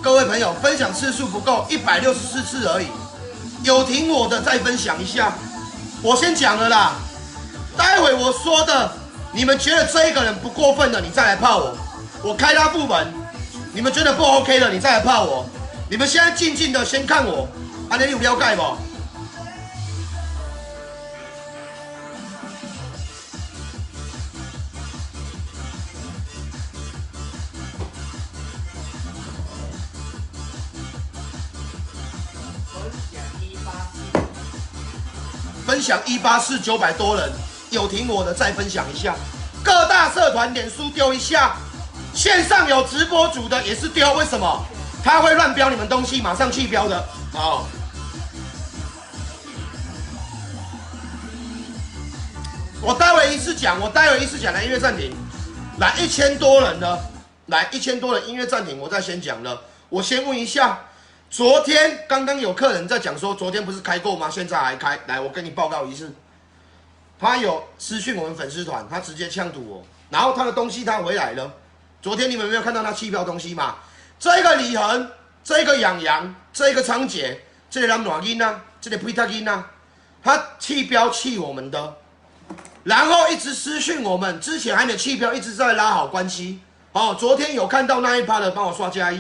各位朋友，分享次數不夠，164次而已。有聽我的再分享一下。我先講了啦，待會我說的，你們覺得這一個人不過分的，你再來泡我。我開他副本，你們覺得不 OK 的，你再來泡我。你們現在靜靜的先看我，按呢你有了解無？分享184 900多人，有聽我的再分享一下，各大社團臉書丟一下，線上有直播主的也是丟，為什麼？他會亂標你們東西，馬上棄標的。好，我待會一次講，我待會一次講，來音樂暫停，來1000多人了，來一千多人音樂暫停，我再先講了，我先問一下。昨天剛剛有客人在講說，昨天不是開過嗎？現在還開。來，我跟你報告一次，他有私訊我們粉絲團，他直接嗆堵我，然後他的東西他回來了。昨天你們沒有看到他棄標東西嗎？這個李恆，這個養羊，這個倉姐，這個男囡仔，這個皮特囡仔，他棄標棄我們的，然後一直私訊我們，之前還沒棄標，一直在拉好關係。哦，昨天有看到那一趴的，幫我刷加一。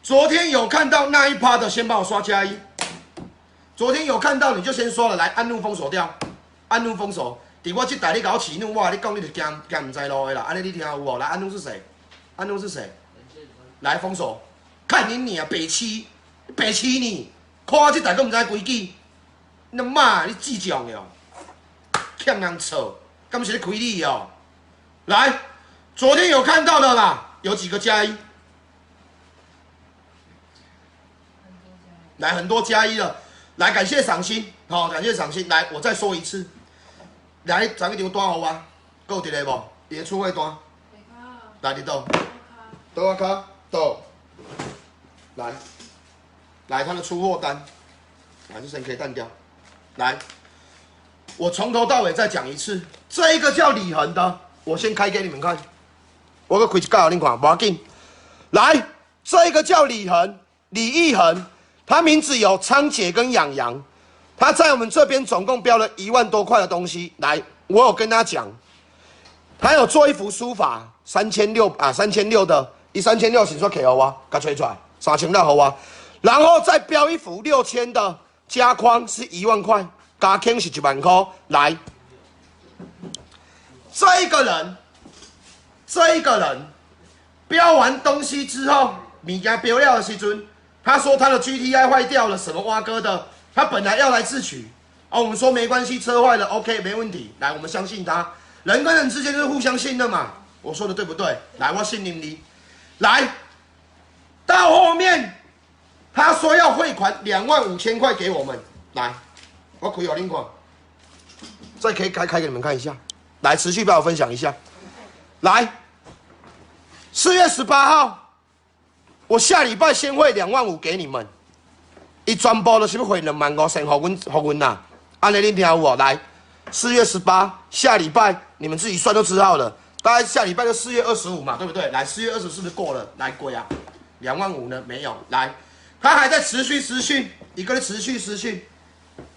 昨天有看到那一趴的，先幫我刷加一。昨天有看到你就先刷了，來按怒封鎖掉，按怒封鎖。佇我這台你共我起怒，我跟你講你就驚驚毋知路的啦。按呢你聽有無？來按怒是誰？按怒是誰？來封鎖，看你娘白痴，白痴你，看我這台閣毋知規矩，你媽你智障哦，欠人操，敢是咧開你哦？來，昨天有看到的啦，有幾個加一？來很多加一了，來感謝賞心，好，感謝賞心。來，我再說一次，來，昨一張單予我，閣有佇咧無？伊的出貨單，來佇佗？佗我跤？佗？來，來他的出貨單，來這聲可以淡掉。來，我從頭到尾再講一次，這一個叫李恆的，我先開給你們看，我閣開一角予恁看，無要緊。來，這個叫李恆，李義恆。他名字有倉姐跟養羊，他在我們這邊總共標了1萬多塊的東西。來，我有跟他講，他有做一幅書法，三千六啊，三千六的，伊三千六是說給我，共揣出來，3600予我，然後再標一幅6000的加框是1萬塊，加框是1萬塊。來，這個人，這個人標完東西之後，物件標了的時陣。他說他的 GTI 壞掉了，什麼碗糕的？他本來要來自取，啊，我們說沒關係，車壞了 OK 沒問題。來，我們相信他，人跟人之間就是互相信任嘛。我說的對不對？來，我信任你。來，到後面他說要匯款2萬5千塊給我們，來，我開予恁看，再可以開開給你們看一下。來，持續幫我分享一下。來，4月18號。我下禮拜先匯2萬5給你們，伊全部都是欲匯2萬5先予阮，予阮啦。按呢恁聽有無？來，4月18，下禮拜你們自己算就知道了。大概下禮拜就4月25嘛，對不對？來，4月20是不是過了？來過啊，2萬5呢？沒有。來，他還在持續私訊，伊閣咧持續私訊，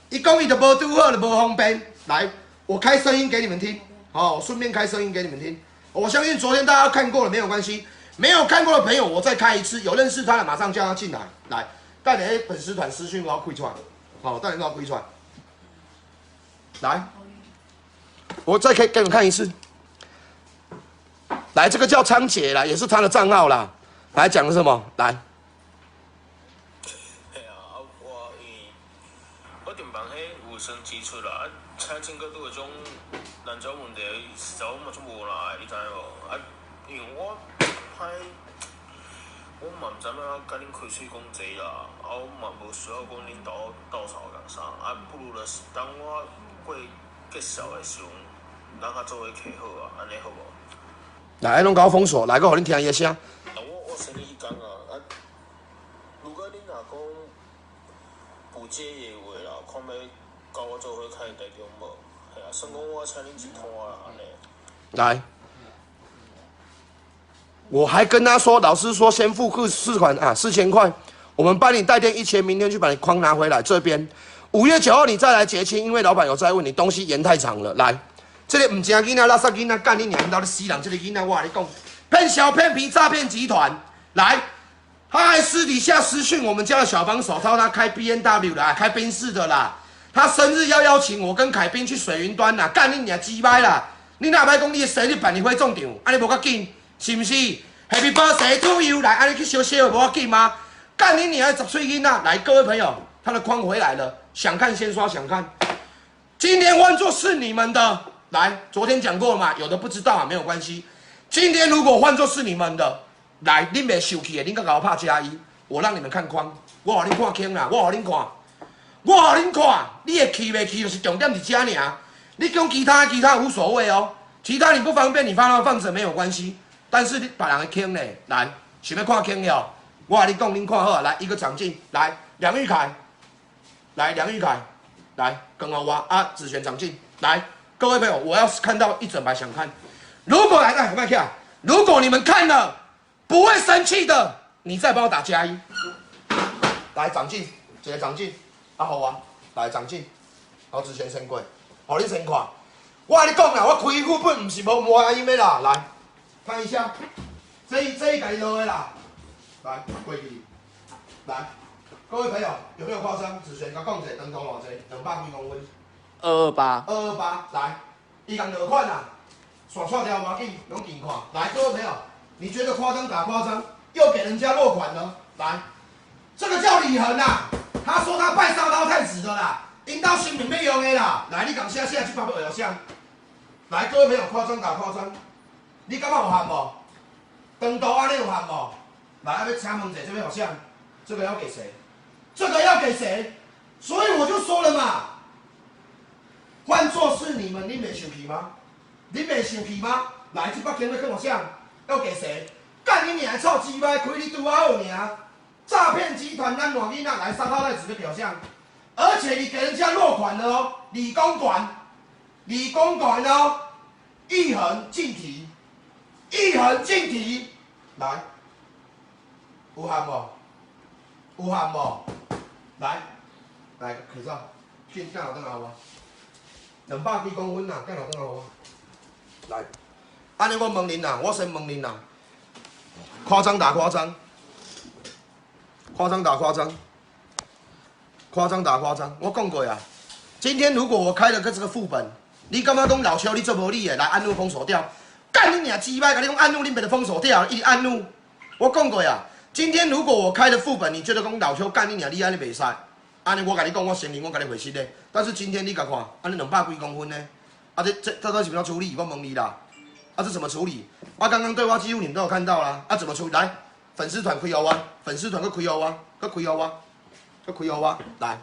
伊講伊就無拄好，就無方便。來，我開聲音給你們聽，好，我順便開聲音給你們聽。我相信昨天大家看過了，沒有關係。沒有看過的朋友，我再開一次。有認識他的，馬上叫他進來。來，帶你粉絲團私訊我要開出來，好，帶你我開出來。來，我再可以給你們看一次。來，這個叫倉姐啦，也是他的賬號啦。來講的什麼？來。嘿啊，我因為我頂房彼有生支出啦，啊，請整個拄這種難找問題，實在我嘛足無奈，你知無？啊，因為我。歹，我嘛毋知欲按怎共恁開喙講這啦，啊，我嘛無需要講恁鬥鬥吵共啥，啊，不如就是等我過結束的時陣，咱較做伙客好啊，按呢好無？來，攏共我封鎖，來，閣予恁聽伊的聲。啊，我生日彼工啊，啊，如果恁若講不介意的話啦，看欲佮我做伙開台中無？嘿啊，算講我請恁一攤啦，按呢。來。我還跟他說，老師說先付四款啊，4000塊，我們幫你代墊1000，明天去把你框拿回來。這邊5月9號你再來結清，因為老闆有在問你東西延太長了。來，這个毋正囡仔，垃圾囡仔，幹你娘！𪜶兜咧死人，這个囡仔我共你講，騙小騙皮詐騙集團。來，他還私底下私訊我們家的小幫手，他說他開 BMW 啦，開賓士的啦，他生日要邀請我跟凱賓去水雲端啦，幹你娘雞掰啦！你若欲講你的生日辦佇火葬場，按呢無較緊，是毋是？Happy birthday to you，來，按呢去燒燒無要緊嗎？幹你娘十歲囡仔！來，各位朋友，他的框回來了，想看先刷，想看。今天換作是你們的，來，昨天講過了嘛，有的不知道啊，沒有關係。今天如果換作是你們的，來，恁袂生氣的，恁閣共我拍加一，我讓你們看框，我予恁看框啦，我予恁看，我予恁看，你會氣袂氣就是重點佇遮爾。你講其他其他無所謂哦，其他你不方便，你放那放著沒有關係。但是你別人的坑咧，來，想欲看坑了？我共你講，恁看好啊，來一個長鏡，來梁玉凱，來梁玉凱，來跟我啊，子璇長鏡，來各位朋友，我要是看到一整排想看，如果來來麥克，如果你們看了不會生氣的，你再幫我打加一。來長鏡，一個長鏡，啊好啊，來長鏡，好子璇先過，予恁先看。我共你講啦，我開副本毋是無原因的啦，來看一下，這一家落的啦，來過去，來，各位朋友有沒有誇張？子璇共講者，長度偌濟？兩百幾公分。 228。 228，來，伊共落款啦，線掣掉無要緊，攏近看。來，各位朋友，你覺得誇張打誇張，又給人家落款了。來，這個叫李恆啊，他說他拜沙濤太子的啦，𪜶兜神明欲用的啦。來，你共寫寫這百要啥？來，各位朋友，誇張打誇張，你感覺有合無？長度按呢有合無？來，欲請問者，這欲予誰？這個要給誰？這個要給誰？所以我就說了嘛，換作是你們，你袂生氣嗎？你袂生氣嗎？來，這北京欲予誰？要給誰？幹你娘臭雞掰，開你拄仔好爾，詐騙集團咱爛囡仔來三號太子的表象，而且你給人家落款了哦，李公館，李公館哦，一橫近體，一橫近體，來，有合無？有合無？來，來，可照，鏡頭轉來無？兩百幾公分啦，鏡頭轉來無？來，按呢我問恁啦，我先問恁啦，誇張打誇張，誇張打誇張，誇張打誇張，我講過啊。今天如果我開了個這個副本，你感覺講老邱你做無理的，來按怒封鎖掉，幹你娘雞掰，共你講按怒恁別就封鎖掉，一直按怒。我講過啊，今天如果我開了副本，你覺得講老邱幹你娘，你按呢袂使，按呢我共你講，我承認我共你回實的。但是今天你共看，按呢兩百幾公分呢？啊這這怎麼處理？我問你啦，啊這怎麼處理？啊剛剛對話記錄你們都有看到啦，啊怎麼處理？來，粉絲團開予我，粉絲團閣開予我，閣開予我，閣開予我，來，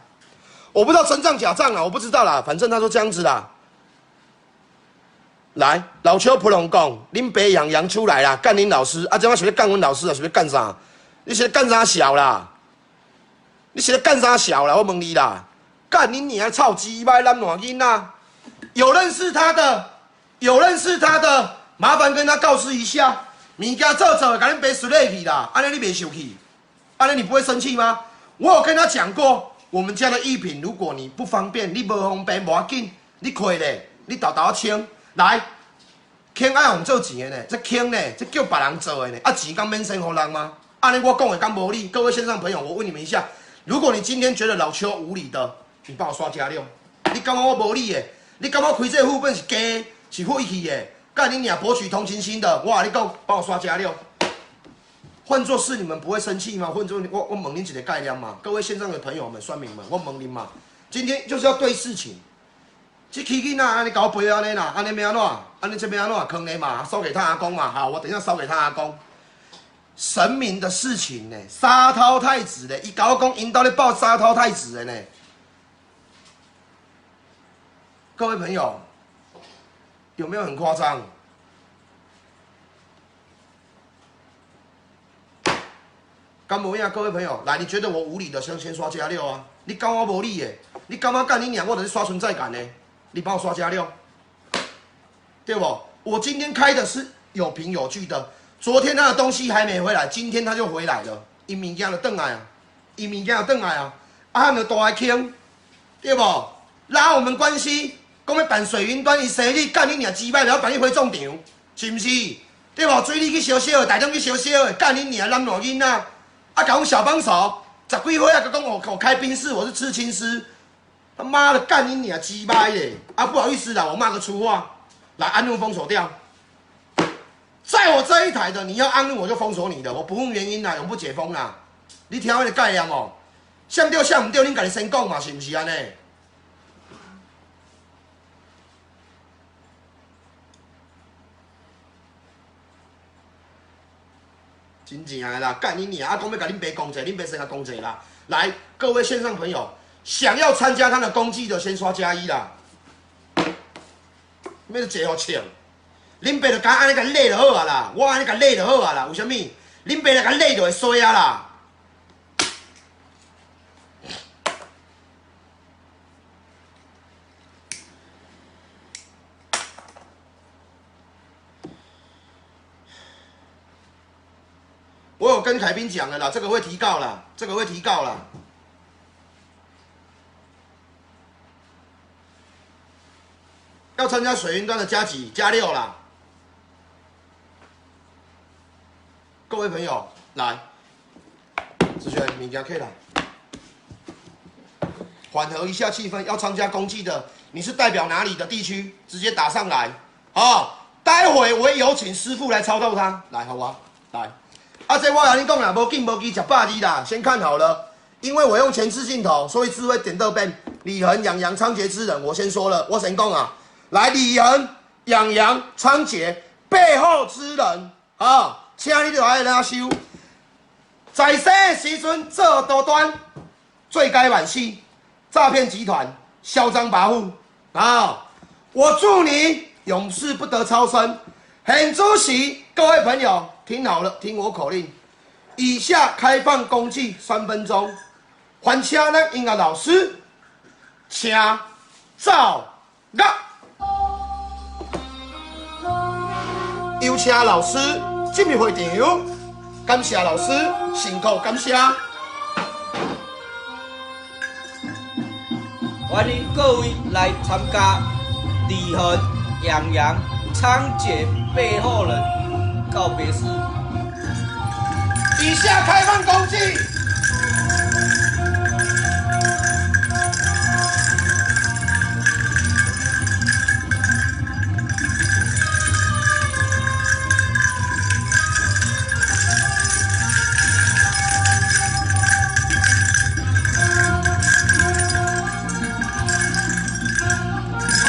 我不知道真賬假賬啦，我不知道啦，反正他說這樣子啦。來，老邱普龍講，恁爸楊洋出來啦，幹恁老師，啊這我是欲幹阮老師啊，是欲幹啥？你是咧幹啥小啦？你是咧幹啥小啦？我問你啦，幹你娘臭雞掰爛爛囡仔！有認識他的，有認識他的，麻煩跟他告知一下，物件做做，共恁爸輸咧去啦，按呢你袂生氣？按呢你不會生氣嗎？我有跟他講過，我們家的藝品，如果你不方便，你無方便無要緊，你開咧，你沓沓仔清，來，坑愛用做錢的呢，這坑呢，這叫別人做的呢，啊錢敢免先予人嗎？按呢我講的敢無理？各位線上朋友，我問你們一下，如果你今天覺得老邱無理的，你幫我刷加六，你感覺我無理的？你感覺開這個副本是假的，是廢去的？幹你娘博取同情心的，我共你講，幫我刷加六。換作是你們不會生氣嗎？換作我問恁一個概念嘛，各位線上的朋友們、酸民們，我問恁嘛，今天就是要對事情。這起囡仔按呢共我背按呢啦，按呢欲按怎？按呢這欲按怎？坑你嘛，燒給他阿公嘛。好，我等一下燒給他阿公。神明的事情呢，沙濤太子的，伊共我講，𪜶兜咧拜沙濤太子的呢。各位朋友，有沒有很誇張？敢無影？各位朋友，來，你覺得我無理的，先刷加六啊！你感覺我無理的，你感覺幹你娘，我就是刷存在感呢？你幫我刷加六，對不？我今天開的是有憑有據的，昨天他的東西還沒回來，今天他就回來了。伊物件就轉來啊，伊物件就轉來啊，啊，就大坑，對無？拉我們關係，講欲辦水雲端，伊生你幹你娘雞掰，然後辦你火葬場，是毋是？對無？水里去燒燒的，台中去燒燒的，幹你娘攬爛囡仔，啊，共阮小幫手，十幾歲啊，閣講我開賓士，我是刺青師，他媽的幹你娘雞掰嘞！啊，不好意思啦，我罵個粗話，來按怒封鎖掉。在我這一台的，你要按怒我就封鎖你的，我不問原因啦，永不解封啦。你聽彼个概念哦？啥對啥毋對，恁家己先講嘛，是毋是按呢？真正的啦，幹你娘！啊，講欲共恁爸講者，恁爸先共講者啦。來，各位線上朋友，想要參加他的公祭的，先刷加一啦。欲坐予笑？恁爸就敢按呢共勒就好啊啦，我按呢共勒就好啊啦。為啥物？恁爸來共勒就會衰啊啦。我有跟凱賓講了啦，這個會提告啦，這個會提告啦。要參加水雲端的加幾加六啦。各位朋友，來，子軒，物件可以啦，緩和一下氣氛。要參加公祭的，你是代表哪裡的地區？直接打上來。好，待會我有請師傅來超度他。來，好啊，來。啊，這我共你講啦，無緊無急，食百字啦，先看好了。因為我用前置鏡頭，所以字會點到變。李恆、楊洋、倉頡之人，我先說了，我先講啊。來，李恆、楊洋、倉頡背後之人，啊，請你就愛來收。在生的時陣做多端，罪該萬死，詐騙集團，囂張跋扈啊！我祝你永世不得超生。很主席，各位朋友聽好了，聽我口令。以下開放公祭3分鐘，還請咱音樂老師，請奏樂。有請老師進入會場，感謝老師，辛苦感謝。歡迎各位來參加李恆、楊洋、倉頡背後人告別式。以下開放公祭。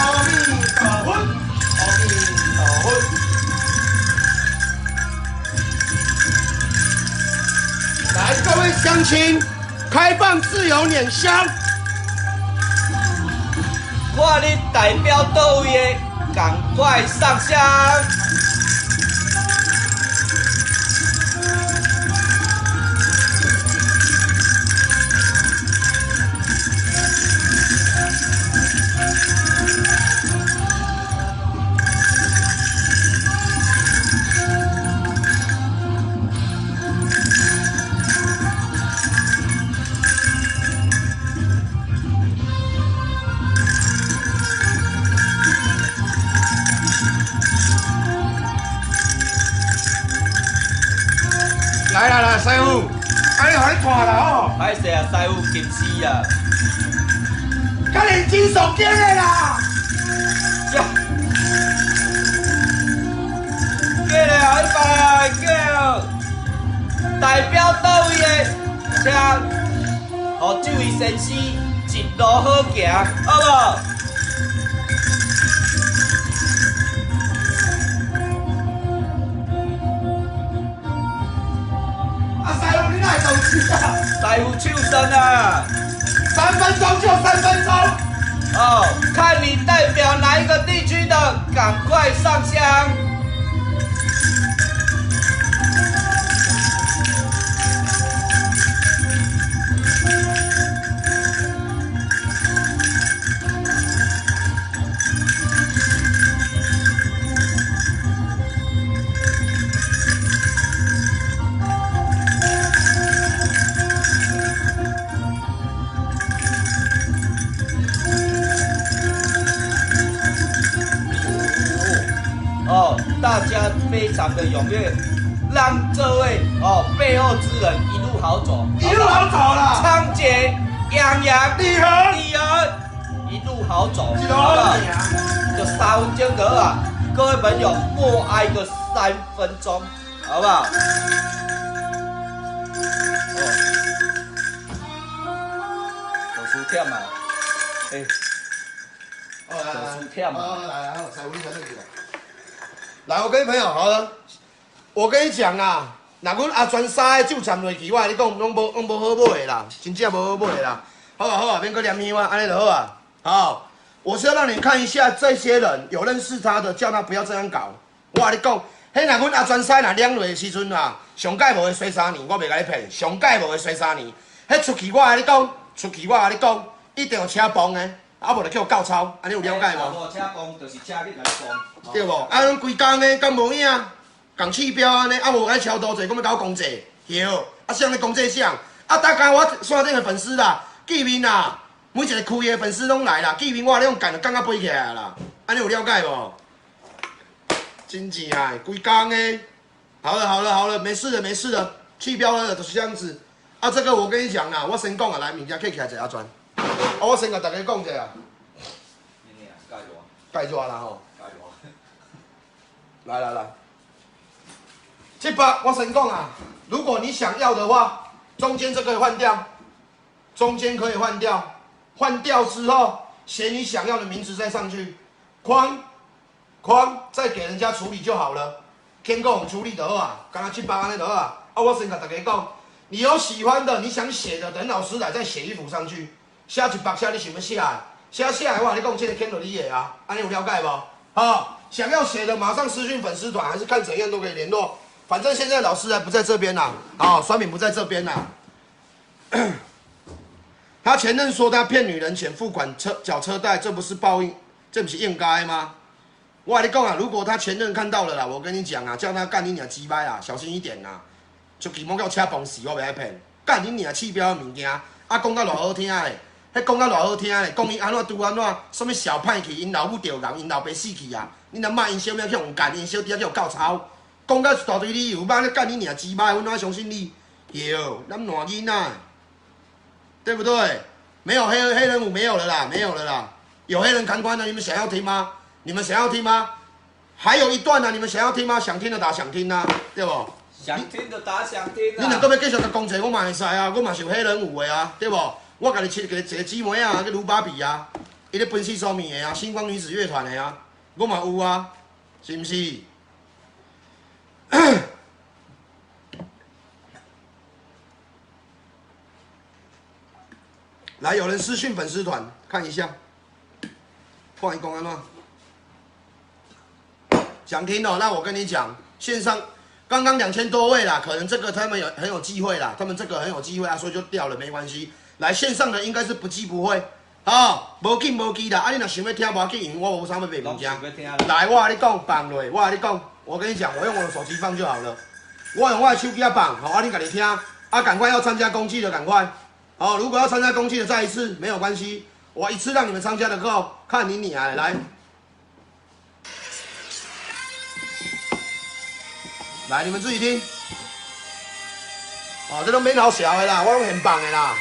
阿彌陀佛，阿彌陀佛。來，各位鄉親，開放自由拈香。看你代表佗位的，趕快上香。來啦來，師傅，按呢予你看啦吼。歹勢啊，師傅近視啊。較認真誦經的啦。過來啊，一百，過來。代表佗位的，請，予這位先生一路好行，好無？啊，師傅，你哪會動手啊？師傅手酸啊！3分鐘就3分鐘。哦，看你代表哪一個地區的，趕快上香。常的踴躍，讓這位哦背後之人一路好走，一路好走啦。昌杰、楊洋、李和、李和一路好走，一路好走。就3分鐘就好啊！各位朋友，默哀個3分鐘，好不好？哦，有輸忝啊！欸，哦，來來有輸忝啊！來來，來，我來來，我跟朋友好了，我跟你講啊，若阮阿全三個糾纏落去，我跟你講，攏無好尾的啦，真正無好尾的啦。好啊好啊，免閣念香啊，按呢就好啊。好，我是要讓你看一下這些人有認識他的，叫他不要這樣搞。我跟你講，彼若阮阿全師若兩落的時陣啊，上蓋無會衰三年，我袂共你騙，上蓋無會衰三年。彼出去我跟你講，出去我跟你講，一定有車崩的，啊無就叫告抄，按呢有了解無？無車崩就是車去共你崩，對無？啊，攏規工呢，敢無影？共試標按呢，啊無愛超多濟，講欲共我講濟，對。啊，誰咧講這啥？啊，大家我線頂的粉絲啦，見面啦。每一個區的粉絲攏來啦，見面我咧用幹就幹到飛起來啦，按呢有了解無？真正的，規工的。好了好了好了，沒事的沒事的，氣飆了就是這樣子。啊，這個我跟你講啦，我先講啊，來物件客起來一下阿全。啊，我先共大家講一下。蓋熱啦吼。來來來，這把我先講啊，如果你想要的話，中間這個換掉，中間可以換掉。換掉之後，寫你想要的名字再上去，框框再給人家處理就好了。天夠處理就好啊，剛剛七八按呢就好啊。啊，我先共大家講，你有喜歡的，你想寫的，等老師來再寫一幅上去。寫一百寫你想欲寫的，寫寫的我共你講，這個簽落你的啊，按呢有了解無？好，想要寫的馬上私訊粉絲團，還是看怎樣都可以聯絡。反正現在老師還不在這邊啦，啊，酸敏不在這邊啦。他前任說他騙女人錢付款車繳車貸，這不是報應，這不是應該嗎？我跟你講啊，如果他前任看到了啦，我跟你講啊，叫他幹你娘雞掰啊，小心一點啦，出去莫叫車崩死，我袂愛騙。幹你娘氣標的物件，啊講甲偌好聽的，彼講甲偌好聽的，講伊按怎拄按怎，啥物小歹去，𪜶老母著人，𪜶老爸死去啊，你若罵𪜶小妹去予幹，𪜶小弟去予告抄，講甲一大堆理由，罵你幹你娘雞掰，阮哪相信你？對，咱爛囡仔。對不對？沒有黑人舞沒有了啦，沒有了啦。有黑人砍關的，你們想要聽嗎？你們想要聽嗎？還有一段呢、啊，你們想要聽嗎？想聽的打想聽啊，對不？想聽的打想聽啊。你若閣欲繼續共講這，我嘛會使啊，我嘛是有黑人舞的啊，對不？我家己飼一個姊妹啊，叫盧芭比啊，伊咧分析蘇米的啊，星光女子樂團的啊，我嘛有啊，是毋是？來，有人私訊粉絲團看一下，看伊講按怎？想聽哦，那我跟你講，線上剛剛2000多位啦，可能這個他們有很有機會啦，他們這個很有機會啊，所以就掉了，沒關係。來線上的應該是不記不會，好，無緊無記啦。啊，你若想欲聽，無要緊，因為我無啥欲賣物件。來，我共你講放落，我共你講，我跟你講，我用我的手機放就好了。我用我的手機啊放，好，啊你家己聽，啊趕快要參加公祭的趕快。好，如果要參加公祭的再一次沒有關係，我一次讓你們參加的夠，看你你啊，來，來你們自己聽。哦，這攏免好笑的啦，我攏現放的啦，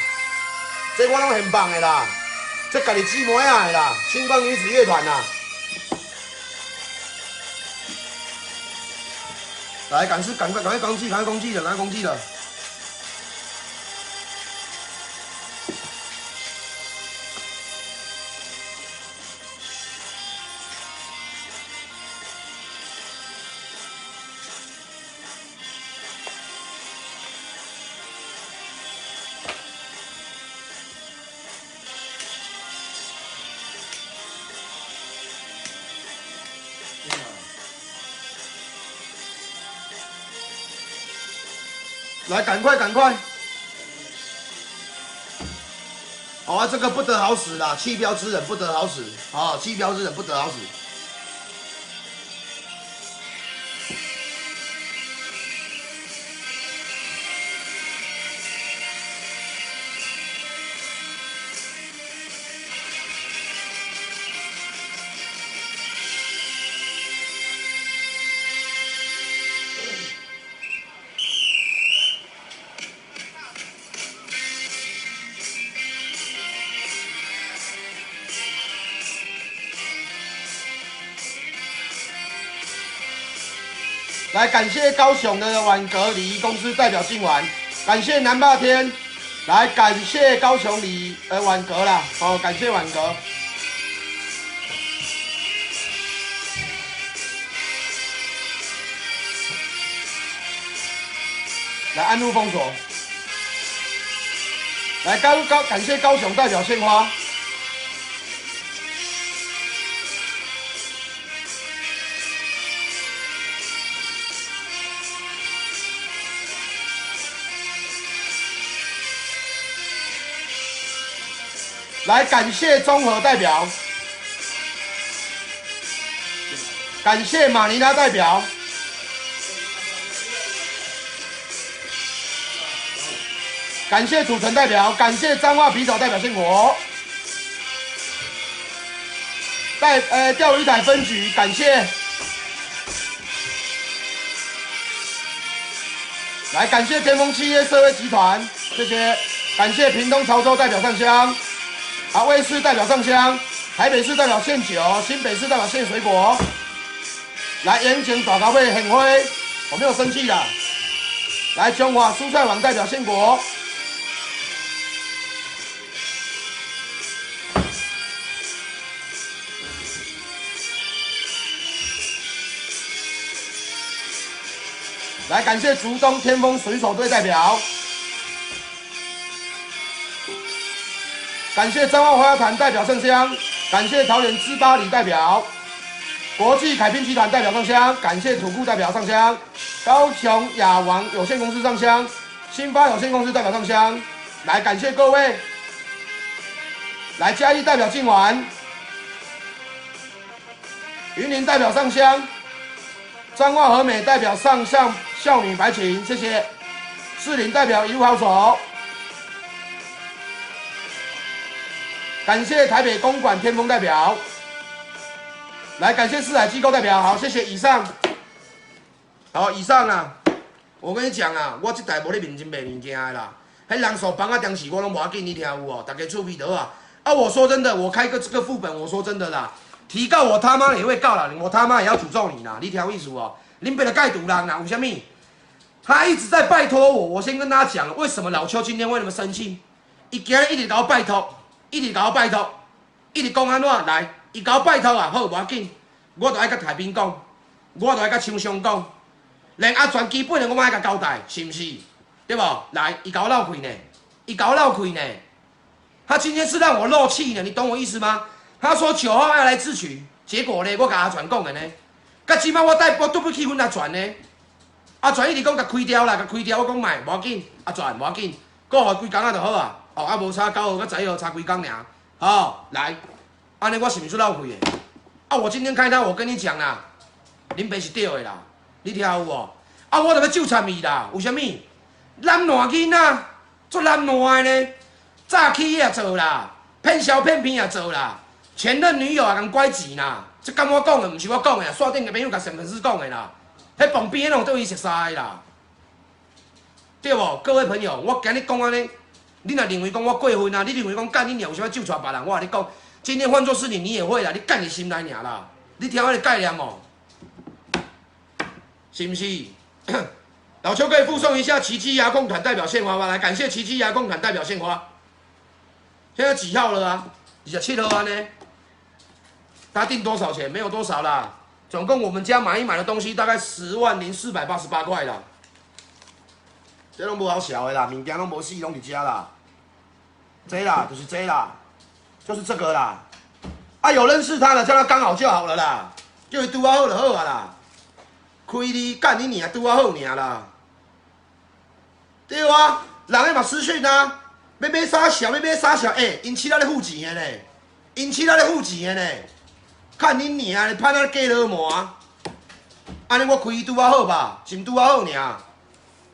這我攏現放的啦，這家己姊妹仔的啦，星光女子樂團啦。來，趕快趕快趕快公祭，趕快公祭了，趕快公祭了。來，趕快，趕快！好啊，這個不得好死啦，棄標之人不得好死啊，棄標之人不得好死。來感謝高雄的婉格禮儀公司代表敬玩，感謝南霸天，來感謝高雄禮婉格啦，好，感謝婉格。來按路封鎖，來高高感謝高雄代表獻花。來感謝綜合代表，感謝馬尼拉代表，感謝土城代表，感謝彰化皮草代表獻果，釣魚台分局感謝，來感謝天風企業社會集團，謝謝，感謝屏東潮州代表上香。啊，衛視代表上香，台北市代表獻酒，新北市代表獻水果。來，眼前大頭尾獻花，我沒有生氣啦。來，中華蔬菜網代表獻果。來，感謝竹東天風水手隊代表。感謝彰化花壇代表上香，感謝桃園芝巴里代表，國際凱賓集團代表上香，感謝土庫代表上香，高雄亞王有限公司上香，新發有限公司代表上香，來感謝各位，來嘉義代表敬玩，雲林代表上香，彰化和美代表上上少女白琴，謝謝，士林代表一路好手。感謝台北公館天風代表，來感謝四海機構代表，好，謝謝以上，好，以上啊，我跟你講啊，我這台無咧認真賣物件的啦，彼人數放啊電視我攏無要緊，你聽有無？大家趣味就好啊。啊，我說真的，我開個這個副本，我說真的啦，提告我他媽也會告啦，我他媽也要詛咒你啦，你聽有意思無？恁爸就蓋毒人啦，為啥物？他一直在拜託我，我先跟他講，為什麼老邱今天會那麼生氣？伊今日一直共我拜託。一直共我拜託，一直講按怎來，伊共我拜託啊，好，無要緊，我就愛佮台賓講，我就愛佮廠商講，連阿全基本的我嘛愛共交代，是毋是？對無？來，伊共我漏氣呢，伊共我漏氣呢，他今天是讓我漏氣呢，你懂我意思嗎？他說9號要來自取，結果呢，我共阿全講的呢，佮這擺我帶我對不起阮阿全呢，阿全一直講共開掉啦，共開掉，我講莫，無要緊，阿全無要緊，過予幾工仔就好啊。哦，啊無差9號佮11號差幾工爾，好，來，按呢我是毋是出漏氣的？啊，我今天開單，我跟你講啦，恁爸是對的啦，你聽有無？啊，我就欲咒慘伊啦，為啥物？懶惰囡仔，足懶惰的呢，詐欺也做啦，騙梟騙騙也做啦，前任女友也共拐錢啦，這敢我講的，毋是我講的，線頂的朋友共粉絲講的啦，彼旁邊攏對伊熟似的啦，對無？各位朋友，我今日講按呢。你若認為講我過分啊？你認為講幹你娘為啥物咒娶別人？我共你講，今天換作是你，你也會啦。你幹你心內爾啦。你聽我的概念哦，是毋是？老邱可以附送一下奇蹟牙控團代表獻花嗎？來，感謝奇蹟牙控團代表獻花。現在幾號了啊？27號啊呢？他訂多少錢？沒有多少啦。總共我們家買一買的東西大概10萬零488塊啦。這攏無好笑的啦，物件攏無死，攏佇遮啦。這啦，就是這啦，就是這個啦。啊，有認識他的，叫他剛好就好了啦，叫伊拄仔好就好啊啦。開你幹你娘，拄仔好爾啦。對啊，人家嘛私訊啊，欲買啥小，欲買啥小，欸，𪜶凊彩咧付錢的呢，𪜶凊彩咧付錢的呢。看你娘，你歹啊假老麻。按呢我開伊拄仔好吧，是毋拄仔好爾？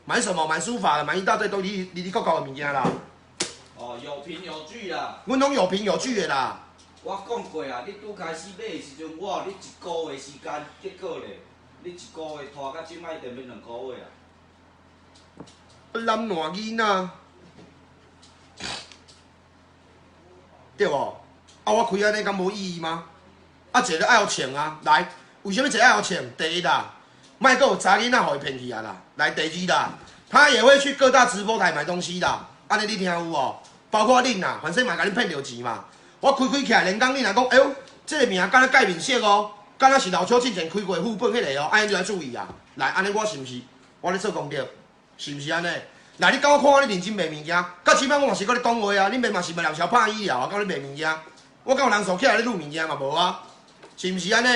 買什麼？買書法的，買一大堆東西，哩哩扣扣的物件啦。哦，有憑有據啦。阮攏有憑有據的啦。我講過啊，你拄開始買的時陣，我予你一個月時間，結果咧，你一個月拖到這擺，就變2個月啊。懶惰囡仔，對無？啊，我開按呢敢無意義嗎？啊，一個愛予穿啊，來，為啥物一個愛予穿？第一啦，莫閣有查囡仔予伊騙去啊啦。來第二啦，他也會去各大直播台買東西啦。按呢你聽有無？包括恁啦，反正嘛共恁騙著錢嘛。我開開起來，連講恁若講，哎喲，這个名敢若蓋面色哦，敢若是老邱之前開過的副本彼个哦，按呢就愛注意啊。來，按呢我是毋是我咧做功德？是毋是按呢？來，你敢我看我咧認真賣物件，到這擺我嘛是閣咧講話啊，恁爸嘛是嘛連小拍醫療啊，敢咧賣物件？我敢有人數起來咧擄物件嘛無啊？是毋是按呢？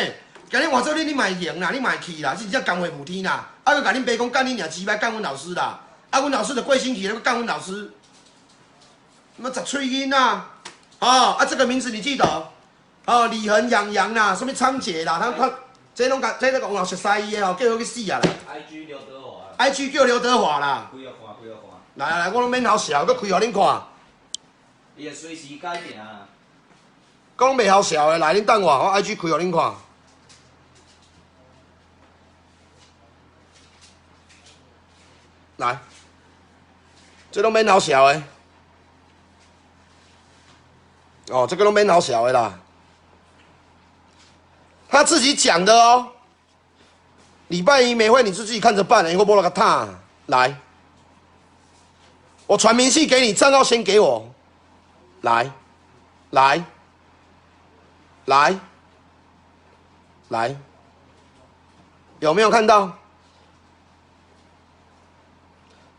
今日換做你，你嘛會用啦，你嘛會去啦，真正共話無天啦。啊，閣共恁爸講幹你娘雞掰幹阮老師啦，啊，阮老師就過身去了，閣幹阮老師，麼十喙囡仔，哦，啊，這個名字你記得？哦，李恆、楊洋啦，什麼倉姐啦，他他這攏共這個有熟似伊的吼，叫伊去死啊啦！IG 劉德華，IG 叫劉德華啦。開予看，開予看。來來來，我攏免好笑，閣開予恁看。伊會隨時改名。講袂好笑的，來，恁等我，我 IG 開予恁看。來，這攏免好笑的。哦，這個攏免好笑的啦。他自己講的哦。禮拜一沒會，你就自己看着辦。我無那個他來，我傳明細給你，賬號先給我。來，來，來，來，有沒有看到？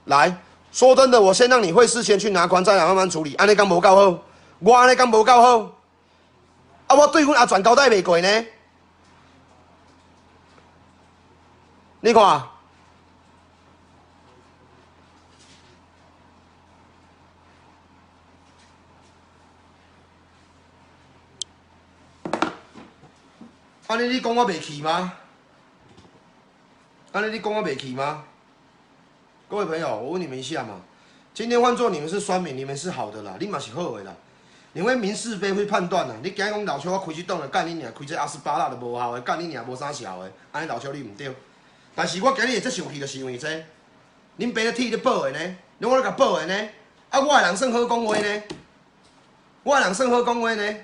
來，說真的，我先讓你會事先去拿款，再來慢慢處理。按呢敢無夠好？我按呢敢無夠好？啊，我對阮阿全交代袂過呢？你看，按呢你講我袂氣嗎？按呢你講我袂氣嗎？各位朋友，我問你們一下嘛，今天換做你們是酸民，你們是好的啦，你嘛是好的啦。你會明是非會判斷啦。你今日講老邱，我開這檔來幹你娘，開這阿斯巴拉都無效的，幹你娘無啥效的，按呢老邱你毋對。但是我今日會這生氣，就是因為這，恁爸咧鐵咧報的呢，攏我咧共報的呢，啊，我的人算好講話呢，我的人算好講話呢，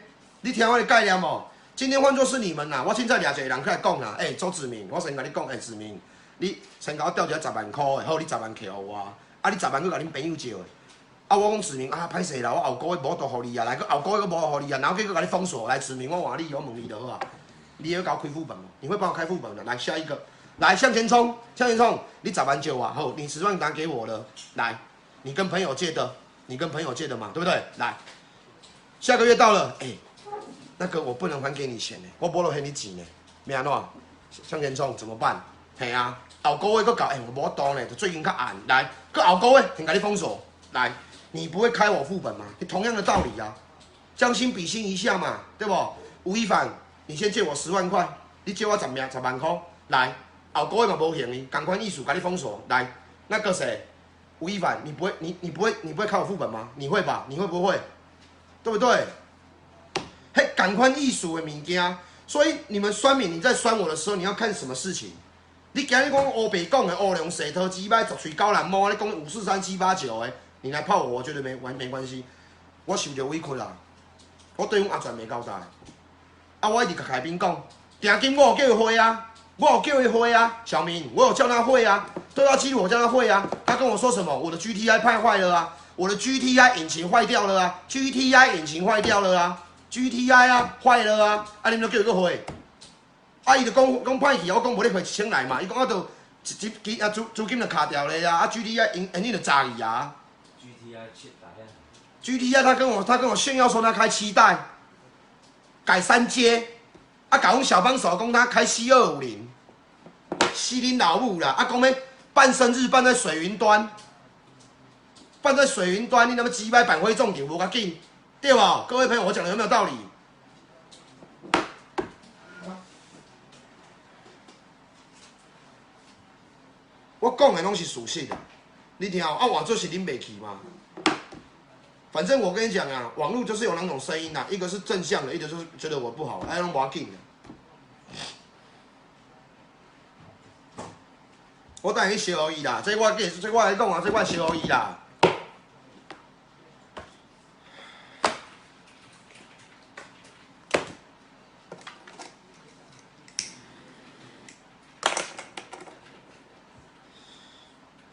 你聽我的概念無？今天換作是你們啦，我現在掠一個人起來講啦，欸，周子明，我先共你講，欸，子明，你先共我調一下十萬塊的，好，你十萬摕予我，啊，你十萬閣共恁朋友借的，啊，我講子明啊，歹勢啦，我後個月無法度予你啊，來，閣後個月閣無法度予你啊，然後閣共你封鎖，來，子明，我換你，我問你就好啊，你會共我開副本無？你會幫我開副本的？來，下一個。來向前衝，向前衝！你十萬借我，好，你十萬拿給我了。來，你跟朋友借的，你跟朋友借的嘛，對不對？來，下個月到了，哎，那個我不能還給你錢呢，我無落還你錢呢，欲按怎？向前衝怎麼辦？嘿啊，後個月閣到，哎，我無法度呢，就最近較暗。來，閣後個月先共你封鎖。來，你不會開我副本嗎？你同樣的道理啊，將心比心一下嘛，對不？吳亦凡，你先借我十萬塊，你借我十名十萬塊，來。後個月嘛無還你，仝款意思共你封鎖。來，那個誰，吳亦凡，你不會，你不會開我副本嗎？你會吧？你會不會？對不對？彼，仝款意思的物件，所以你們酸民，你在酸我的時候，你要看什麼事情？你今日講烏白講的烏龍洗頭雞掰十喙九人摸，你講5、4、3、7、8、9的，你來泡我，我覺得沒完沒關係。我受著委屈啦，我對阮阿全袂交代。啊，我一直共凱賓講，定金我有叫伊匯啊。我有叫伊匯啊，小明，我有叫他匯啊，對話記錄我叫他匯啊，他跟我說什麼？我的 GTI 派壞了啊，我的 GTI 引擎壞掉了啊，GTI 引擎壞掉了啊，GTI 啊壞了啊，啊你們都叫伊閣匯，啊伊就講講歹去，我講無你匯1000來嘛，伊講啊就一一啊資金就卡掉了啊，啊 GTI 引擎就炸去啊。 GTI 7代啊。 GTI 他跟我炫耀說他開7代，改3階。啊！共阮小幫手講他開 C250，死恁老母啦！啊，講欲辦生日辦在水雲端，辦在水雲端，你那麼雞掰板灰重點無較緊，對吧？各位朋友，我講的有沒有道理？我講的攏是事實啊！你聽啊，換做是恁袂去嗎？反正我跟你講啊，網絡就是有兩種聲音啊，一個是正向的，一個就是覺得我不好，哎，攏無要緊。我等下去相予伊啦，這我這我來講啊，這我相予伊啦。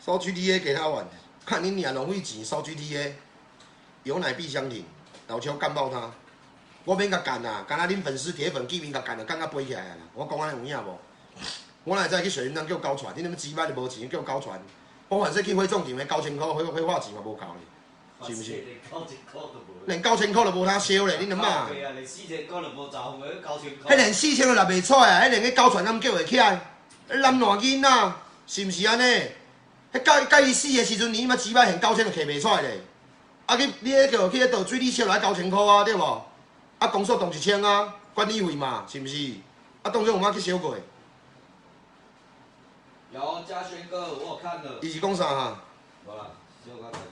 收 GTA 給他玩，看你娘浪費錢收 GTA，有奶必相挺，老邱幹爆他，我免共幹啊，敢若恁粉絲鐵粉見面共幹啊，幹甲飛起來啊！我講按呢有影無？我哪會知去水雲山叫高傳？你那麼雞掰就無錢叫高傳？我反正去火葬場的9000箍火火化錢嘛無夠咧，是毋是？連9000箍都無通燒咧，你諗啊？連4000箍都無找，9000箍。彼連四千都納袂出來啊！彼連彼高傳敢叫會起來？你諗爛囡仔，是毋是按呢？彼到到伊死的時陣，你嘛雞掰現九千就摕袂出來咧。啊去，你彼叫去彼倒水你燒來九千箍啊，對無？啊，公所動1000啊，管理費嘛，是毋是？啊，當中有啥去燒過？有嘉軒哥，我有看了。伊是講啥啊？無啦，小可家己。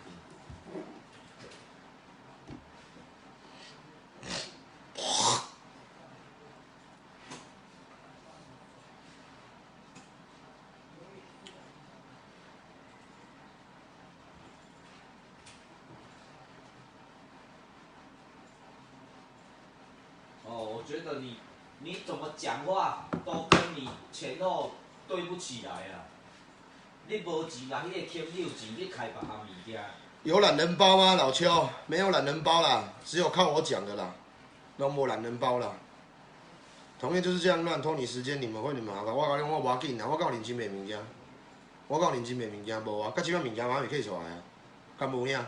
哦，我覺得你你怎麼講話都跟你前後對不起來啊！你無錢，人彼個坑你有錢，你開別項物件。有懶人包嗎，老邱？沒有懶人包啦，只有靠我講的啦，攏無懶人包啦。同樣就是這樣亂拖你時間，你們會你們麻煩。我共你講，我無要緊啦，我敢有認真賣物件？我敢有認真賣物件？無啊，到這擺物件嘛未起出來啊，敢無影？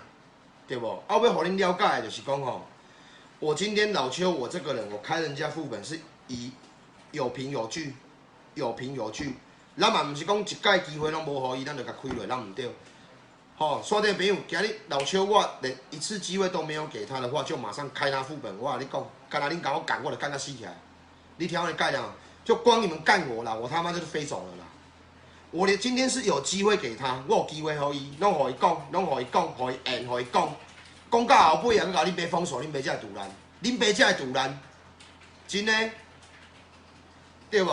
對無？啊，我欲予恁了解的就是講吼，我今天老邱我這個人，我開人家副本是以有憑有據，有憑有據。咱嘛毋是講一擺機會攏無予伊，咱就共開落，咱毋對。吼，所以朋友，今日老邱我連一次機會都沒有給他的話，就馬上開他副本。我共你講，敢若恁共我幹，我就幹甲死起來。你聽我的概念，就光你們幹我啦，我他媽就是飛走了啦。我連今天是有機會給他，我有機會予伊，攏予伊講，攏予伊講，予伊演，予伊講，講到後尾啊，閣共恁爸封鎖，恁爸才會賭爛，恁爸才會賭爛，真的，對無？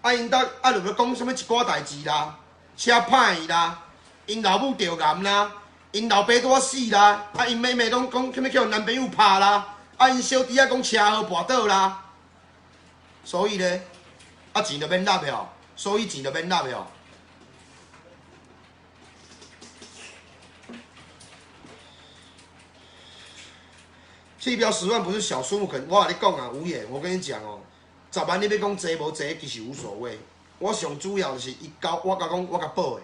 啊，𪜶兜啊，就欲講啥物一寡代誌啦，車歹啦，𪜶老母著癌啦，𪜶老爸拄仔死啦，啊，𪜶妹妹攏講啥物去予男朋友拍啦，啊，𪜶小弟仔講車禍跋倒啦，所以咧，啊錢就免納了，所以錢就免納了。棄標10萬不是小數目，可我共你講啊，吳言，我跟你講哦，10萬你欲講濟無濟，其實無所謂。我上主要就是伊交我共講，我共報的，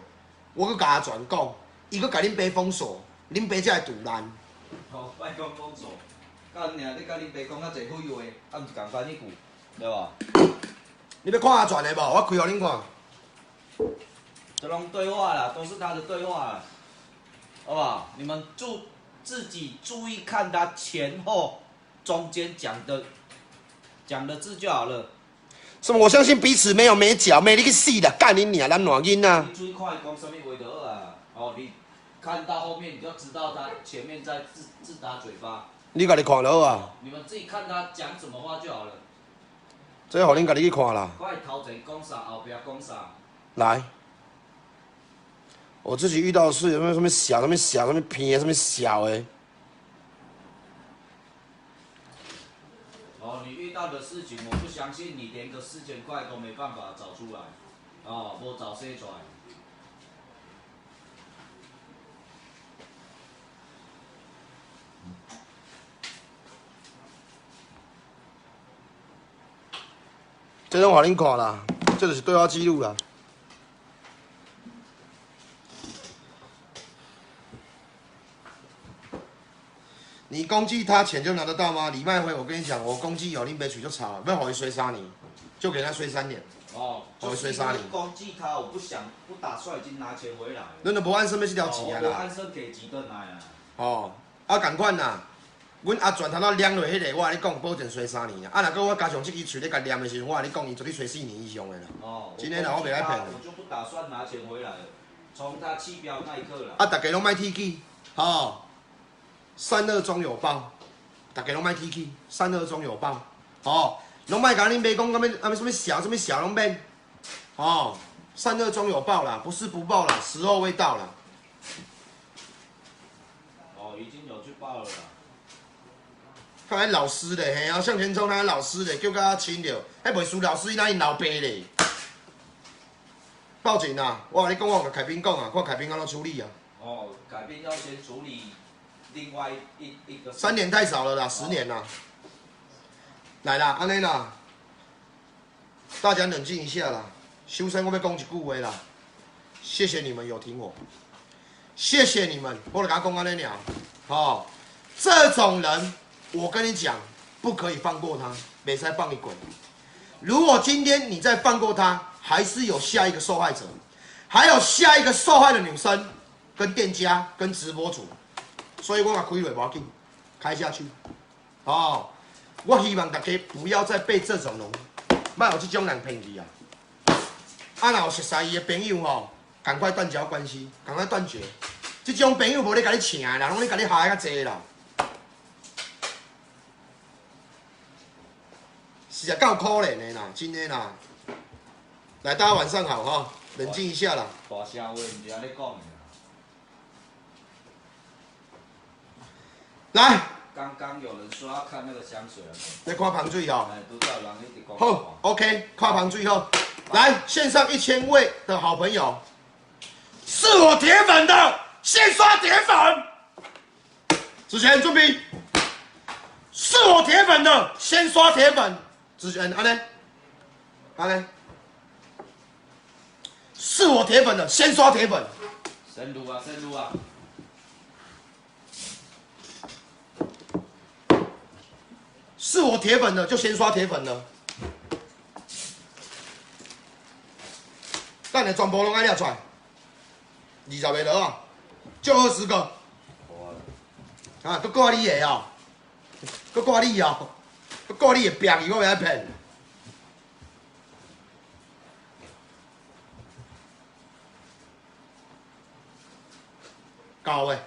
我閣共阿全講，伊閣共恁爸封鎖，恁爸才會賭爛。哦，莫講封鎖，幹爾你共恁爸講較濟廢話，啊毋是仝款彼句，對無？你欲看阿全的無？我開予恁看。這攏對話啦，都是他的對話啦，好不好？你們自己注意看他前後中間講的字就好了。什麼？我相信彼此沒有美角，沒你去死啦！幹你娘，咱爛囡仔。你注意看伊講啥物話就好啊。哦，你看到後面你就知道他前面在自打嘴巴。你家己看就好啊。你們自己看他講什麼話就好了。這予恁家己去看啦。看伊頭前講啥，後壁講啥。來，我自己遇到的事，有沒有什麼小、什麼小、什麼偏、什麼小的？哦，你遇到的事情，我不相信你連個4000塊都沒辦法找出來，哦，無找寫出來。這攏予恁看啦，這就是對話記錄啦。你攻擊他錢就拿得到嗎？李麥輝，我跟你講，我攻擊有恁爸喙就吵，欲予伊衰三年，就給他衰三年。哦，予伊衰三年。攻擊他，我不想，不打算已經拿錢回來。咱都無按算欲這條錢啊啦。無按算給錢轉來啊。哦，啊，仝款啦，阮阿全頭仔念落彼个，我共你講，保證衰三年啊！啊，若閣我加上這支喙咧共念的時陣，我共你講，伊絕對衰4年以上的啦。哦，真的啦，我袂愛騙。我就不打算拿錢回來了，從他棄標那一刻啦。啊，大家攏莫提起，吼，善惡終有報，大家攏莫提起，善惡終有報，吼，攏莫共恁爸講，啥物啥物小，啥物小攏免，吼，善惡終有報啦，不是不報啦，時候未到啦。哦，已經有去報了啦。看彼老師咧，嘿啊，向前衝，那老師咧，叫甲親著，彼袂輸老師，那𪜶老爸咧。報警啦！我共你講，我共凱賓講啊，看凱賓按怎處理啊。哦，凱賓要先處理另外一個。 3年太少了啦，10年啦。來啦，按呢啦，大家冷靜一下啦。修身我欲講一句話啦，謝謝你們有挺我，謝謝你們，我就共講按呢爾，好，這種人我跟你講，不可以放過他，袂使放伊過。如果今天你再放過他，還是有下一個受害者，還有下一個受害的女生，跟店家、跟直播主，所以我共開落無要緊，開下去。哦，我希望大家不要再被這種人，莫予這種人騙去啊！啊，若有熟似伊的朋友吼，趕快斷交關係，趕快斷絕。這種朋友無咧共你請的啦，攏咧共你害較濟啦。是啊，夠可憐的啦，真的啦。來，大家晚上好哈，冷靜一下啦。大聲話毋是按呢講的。來，剛剛有人說要看那個香水啊。來看香水哦。哎，拄才有人一直講。好，OK，看香水好。來，線上1000位的好朋友，是我鐵粉的，先刷鐵粉。之前準備，是我鐵粉的，先刷鐵粉。之前按呢，按呢，是我鐵粉的，先刷鐵粉。深入啊，深入啊。是我鐵粉的，就先刷鐵粉了。等下全部攏愛掠出來，20個了啊，就20個。啊，閣掛你的哦，閣掛你哦，閣掛你的壁去，我袂愛騙。夠的。